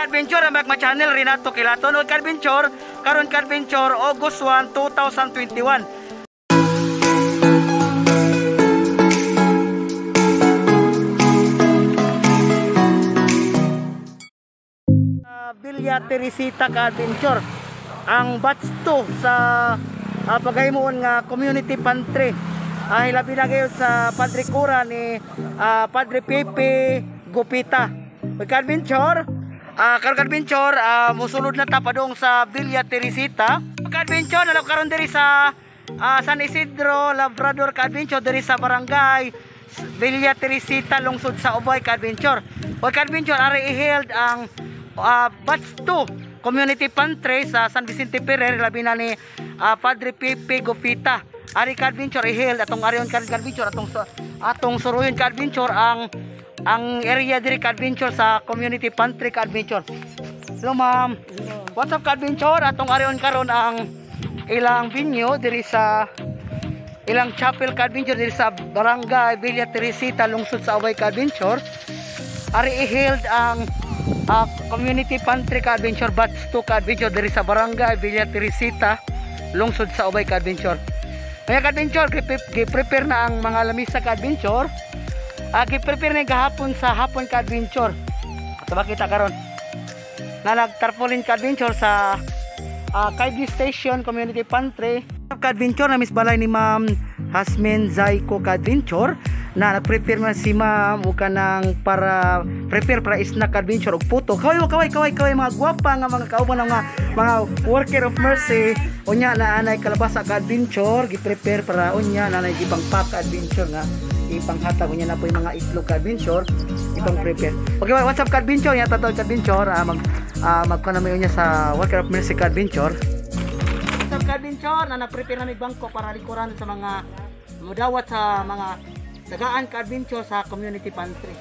Ka-adventure, ang Magma Channel, Renato Quilaton. O ka-adventure, karon ka-adventure, August 1, 2021. Villa Teresita ka-adventure, ang batch 2 sa paghimuon nga community pantry. Hilabi na gayon sa Padre Cura ni Padre Pepe Gupita. Ka-adventure, karon ka-adventure, musulod na ta padung sa Villa Teresita. Ka-adventure, nalaw karon diri sa San Isidro Labrador ka-adventure, diri sa barangay Villa Teresita, lungsod sa Ubay ka-adventure. O ka-adventure, ari i-held ang batch 2 community pantry sa San Vicente Ferrer, labi na ni Padre Pepe Gupita. Ari ka-adventure i-held atong arion ka-adventure, atong suruyon ka-adventure ang area diri ka-adventure sa community pantry ka-adventure. Hello ma'am. What's up ka-adventure? Atong arion karon ang ilang venue diri sa ilang chapel ka-adventure diri sa barangay Villa Teresita, lungsod sa Ubay ka-adventure. Ari i-held ang community pantry ka-adventure batch 2 ka-adventure diri sa barangay Villa Teresita, lungsod sa Ubay ka-adventure. Kaya ka-adventure, gi-prepare na ang mga lamisa ka-adventure. Gi-prepare na gahapon sa hapon ka-adventure. Ato makita karon na nagtarpaulin ka-adventure sa Kaibli Station Community Pantry. Ka-adventure, na miss balay ni Ma'am Hasmin Zaiko ka-adventure, na nag-prepare na si Ma'am o kanang para prepare para snack ka-adventure og puto. Kaway kaway kaway kaway mga gwapa nga mga kauban nga mga worker of mercy. Unya na anay kalabasa ka-adventure, gi-prepare para unya na anay gipang pack ka-adventure nga ipanghatag unya na po yung mga itlog ka-adventure ipang prepare. Okay, what's up ka-adventure? Nya tatawag ka-adventure, magkuha na may unya sa worker of mercy ka-adventure. What's up ka-adventure? Na nag-prepare na may bangko para likuran sa mga mudawat sa mga tagaan ka-adventure sa community pantry.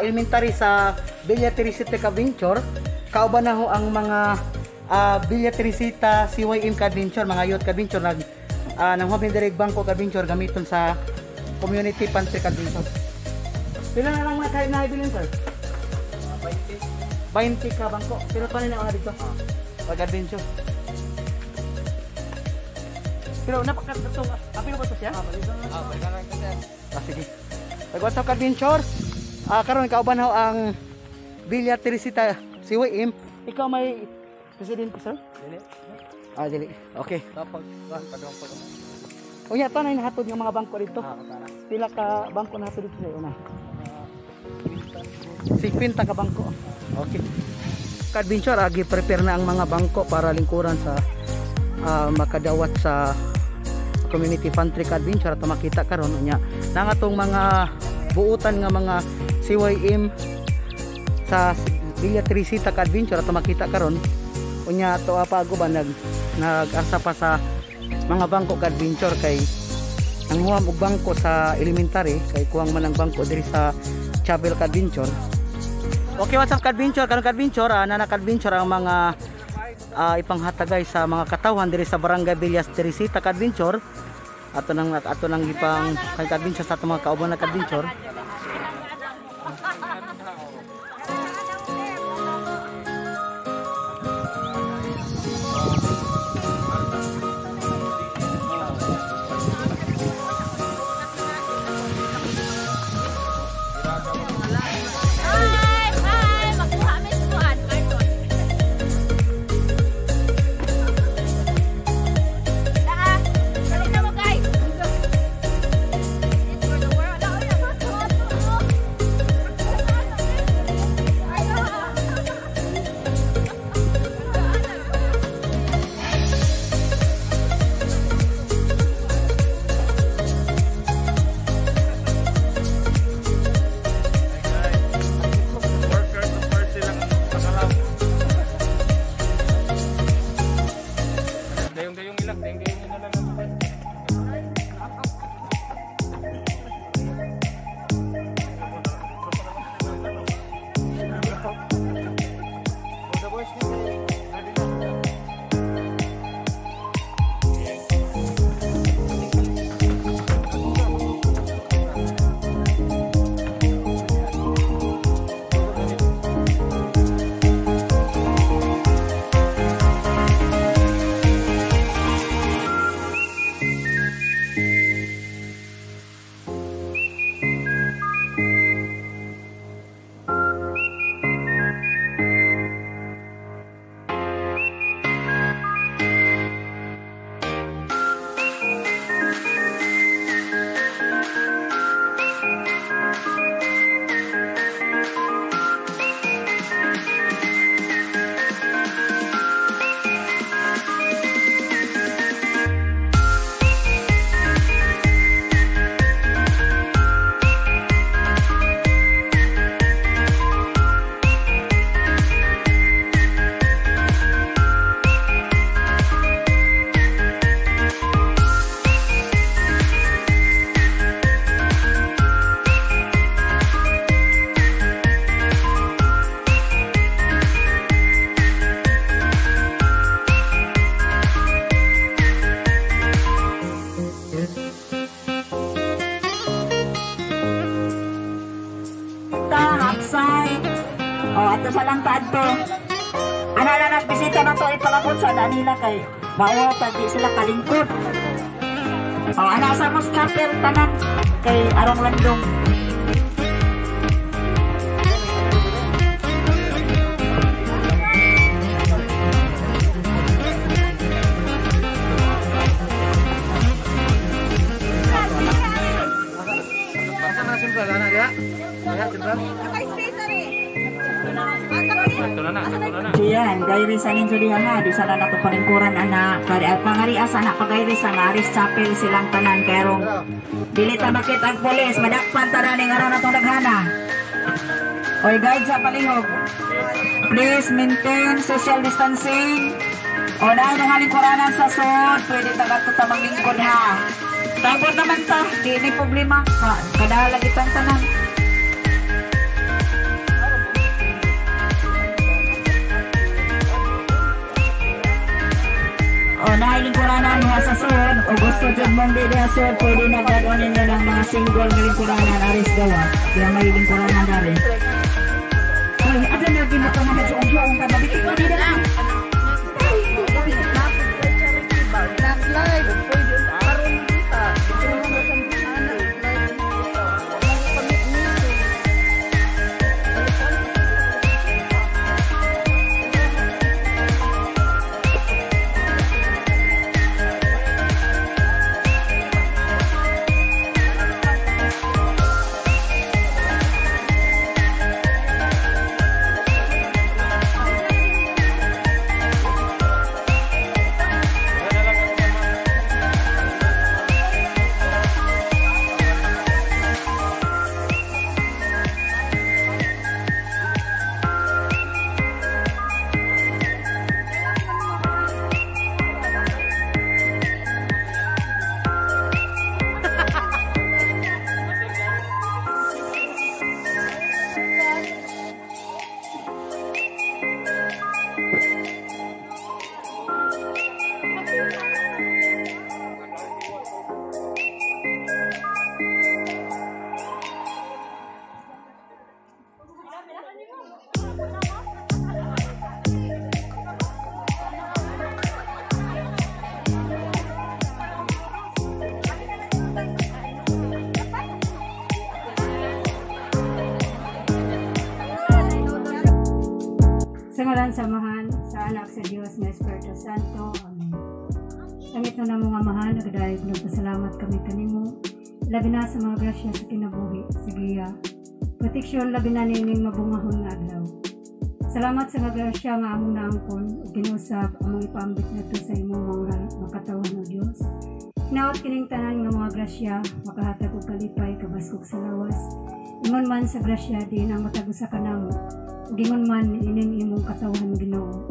Elementary sa Villa Teresita ka-adventure, kauban na ho ang mga Villa Teresita CYM ka-adventure, mga youth ka-adventure nag nang hobby direct bangko ka-adventure gamiton sa community pantry ka-adventure. Pila na lang mga kahit na ibilin sir? 20. 20 ka bangko. Pero pa nila mga dito. Pag-adventure. Pero napakatong apil ba to siya? Sige. Pag what's up ka-adventure? Karon kauban ho ang Villa Teresita CYM. Ikaw may presidente sir? Dili. Dili. Okay. Unya ta na hatod ng mga bangko dito. Pila ka bangko na hatod dito sa una? 50 ka bangko. Okay. Ka-adventure, agi prepare na ang mga bangko para lingkuran sa makadawat sa community pantry ka-adventure at makita karon unya nang atong mga buutan nga mga CYM sa Villa Teresita ka-adventure at makita karon unya ato pa ba nag-asa pa sa mga bangko ka-adventure kay nanghuam og bangko sa elementary kay kuwang man ang bangko diri sa chapel ka-adventure. Okay, what's up ka-adventure? Karon ka-adventure, nana ka-adventure ang mga ipanghatagay sa mga katawhan diri sa barangay Villa Teresita ka-adventure. Ato nang ipang ka-adventure sa atong mga kauban na ka-adventure. Hi! Hi! Magkuha mi sa kuan, carton. Daa, dali na mo guys. It's for the world. Dito sa lang adto. Ana na nas bisita na to ipalabot sa na nila kay mao pag di sila kalingkod. Oh, ana sa Mos Chapel tanan kay arong landong. Diyan, gayri sa ninyo diha ha, di sana nato palingkuran ana, kari at pangari asa na pagayri sa Maris Chapel silang tanan pero dili ta makita ang pulis, madakpan tanan ning aron atong daghana. Oy guide sa palihog. Please maintain social distancing. O na ang lingkuranan sa sud, pwede ta kadto ta maglingkod ha. Tabot naman ta, di ni problema. Kadala kitang tanan. O nailingkuranan mo sa sud, o gusto dyan mong di diha sud, pwede na dadon ninyo ng mga single nga lingkuranan aris gawa. Di may lingkuranan dari. Ay, ada lagi mo kang nagsuong-suong ka, mabitik mo di na. Sa ngalan sa Amahan, sa Anak, sa Diyos nga Espiritu Santo. Amen. Langit na namo nga Amahan, nagdayeg nagpasalamat kami kanimo. Labi na sa mga grasya sa kinabuhi, sa giya. Proteksyon labi na nining mabungahon nga adlaw. Salamat sa mga grasya nga among naangkon ug ginuusab among ipaambit ngadto sa imong mga makatawan o Dios. Hinaot kining tanan nga mga grasya makahatag og kalipay kabaskog sa lawas. Ingon man sa grasya diin ang matag usa kanamo. Ug ingon man ining imong katawan Ginoo.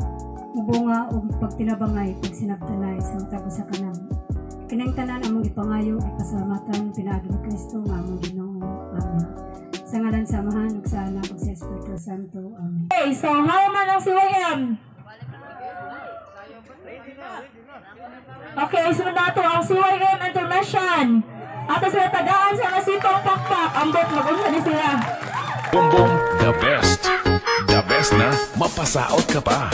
Mubunga og pagtinabangay pagsinabtanay sa matag usa kanamo. Kining tanan among ipangayo ipasalamatan pinaagi ni Kristo nga among Ginoo. Amen. Sa ngalan sa Amahan ug sa Anak ug sa Espiritu Santo. Amen. Okay, so how man ang CYM? Okay, sunod nato ang CYM Intermission. Ato sila tagaan sa nasitong pakpak. Ambot mag-unsa ni sila. Boom boom, the best. The best na mapasaot ka pa.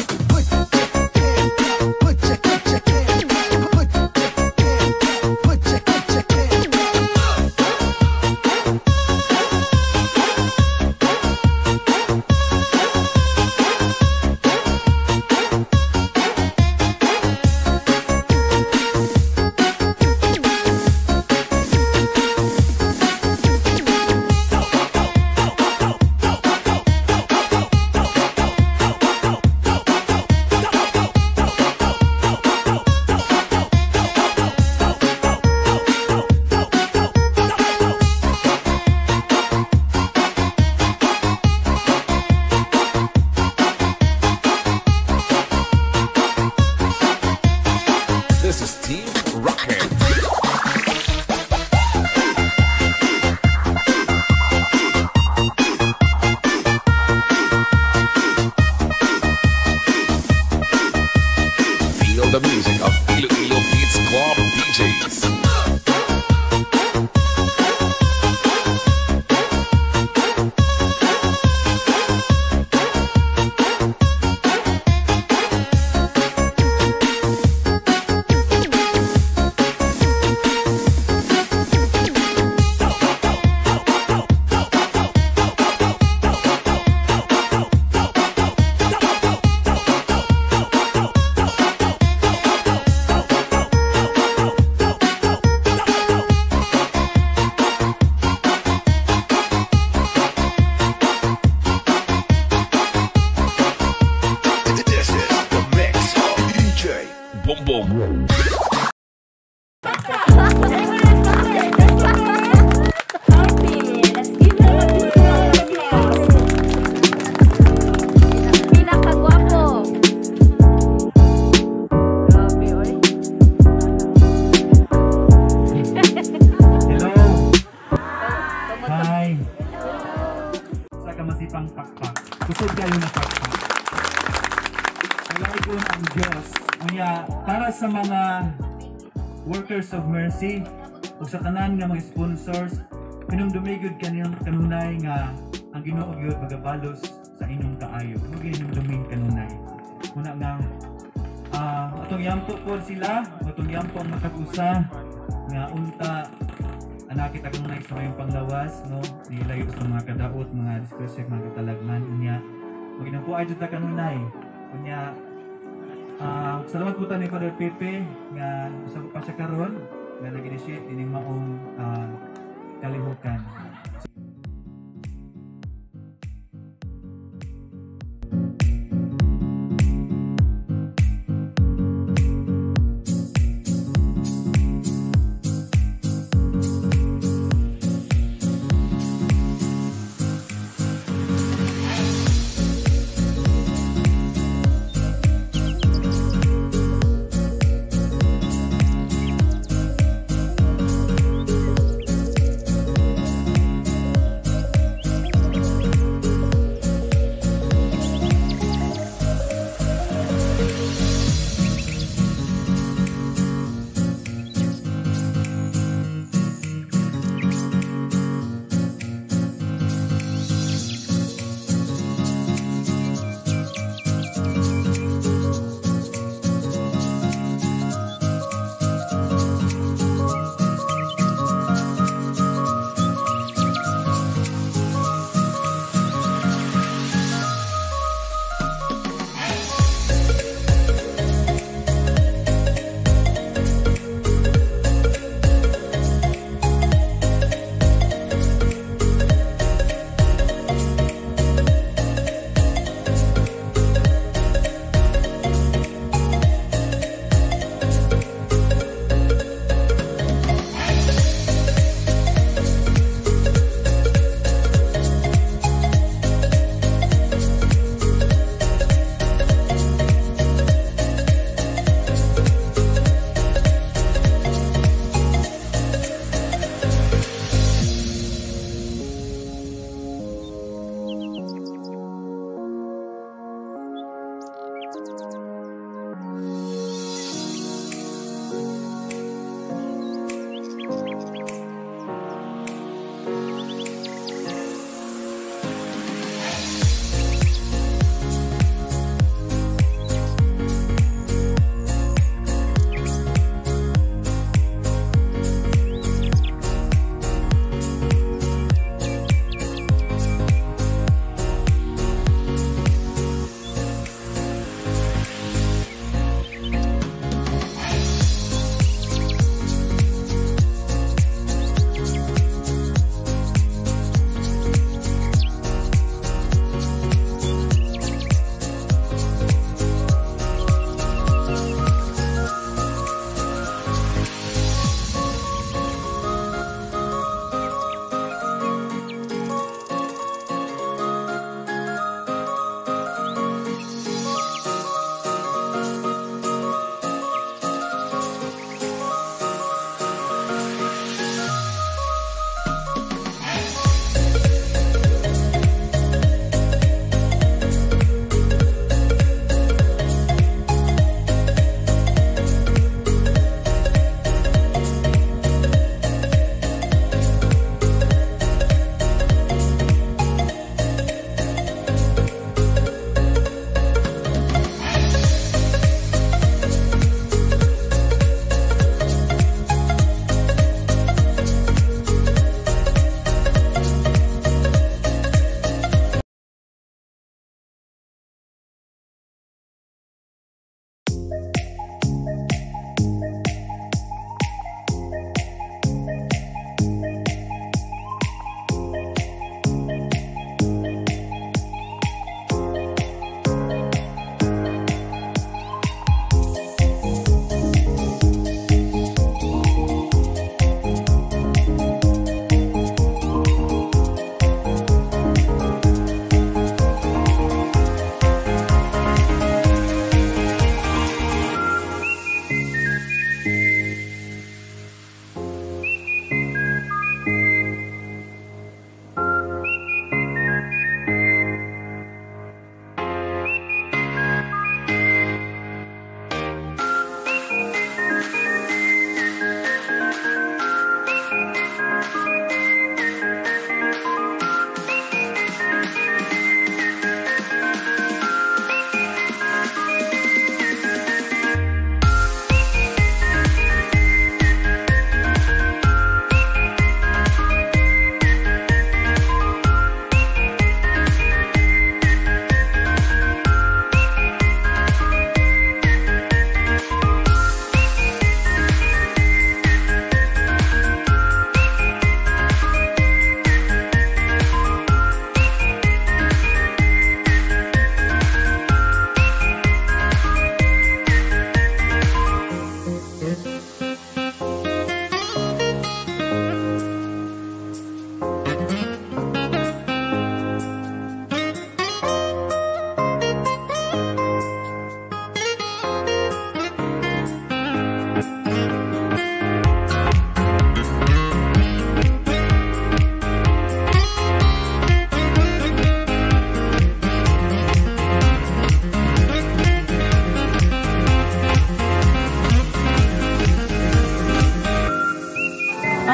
isang pakpak. Kusog kayo na pakpak. Kalaygon ang Diyos. Unya, para sa mga workers of mercy ug sa tanan nga mga sponsors, hinumdumi gyud kaniyang kanunay nga ang Ginoo gyud magabalos sa inyong kaayo. Mo hinumdumi kanunay. Muna nga atong yampo po sila, atong yampo ang matag usa nga unta anaki ta kanunay sa mayong panglawas, no, nilayo sa mga kadaot, mga disgrasya, mga katalagman. Unya maginampo ay jud ta kanunay. Unya salamat po ta ni Father Pepe nga usa pa siya karon nga nag-initiate ining maong kalihukan.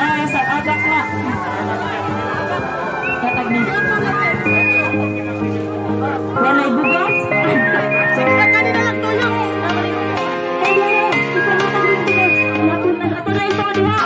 Para sa abak na. Katag ni. Walay bugas. So, kanina lang tuyo. Hello, ipanatag ng bugas. Ato na ito diha.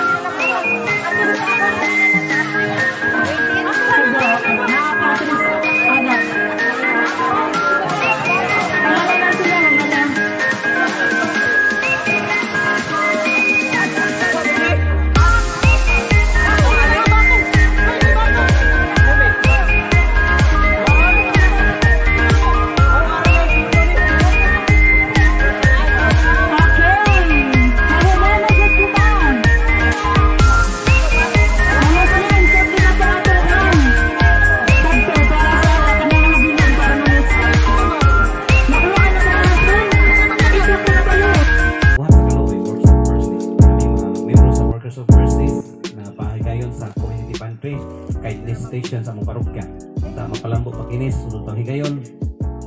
Station sa among parokya. Ta mapalambo pa kinis sulod pang higayon,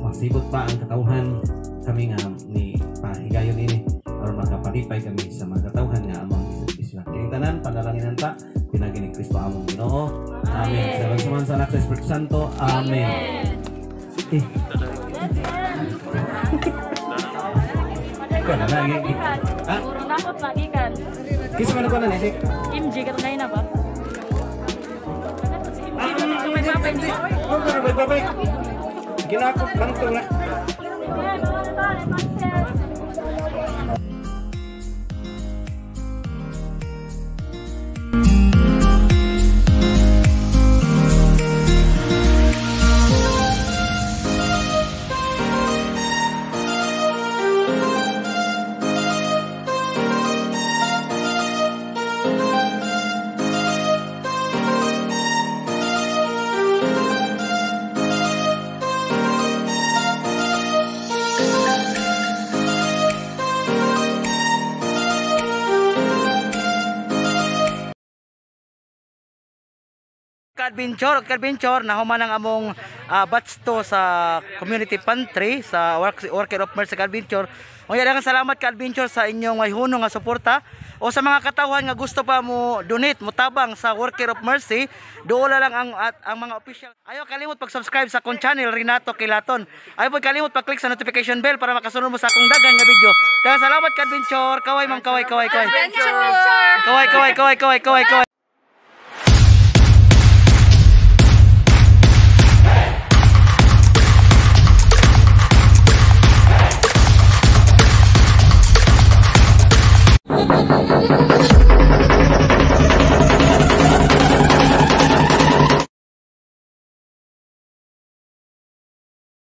masibot pa ang katawhan kami nga ni pahigayon ini aron makapalipay kami sa mga katawhan nga among iservisyo. Kining tanan panalanginan ta pinaagi ni Kristo among Ginoo. Amen. Sa ngalan sa Anak sa Espiritu Santo. Amen. Ko na lagi. Ha? Nakot lagi kan. Kisa man ko na ni si MG katong na ba? Ginakot lang ito na. Ka-adventure, nahuman ang among batch 2 sa community pantry sa Worker of Mercy ka-adventure. Unya, daghang salamat ka-adventure sa inyong mayhuno nga suporta o sa mga katawhan nga gusto pa mo donate, mo tabang sa Worker of Mercy, duola lang ang mga official. Ayaw kalimot pag-subscribe sa akong channel Renato Quilaton. Ayaw pag kalimot pag-click sa notification bell para makasunod mo sa akong daghang nga video. Daghang salamat ka-adventure. Kaway ma'am, kaway, kaway, kaway. Kaway, kaway, kaway, kaway, kaway, kaway. Thank you.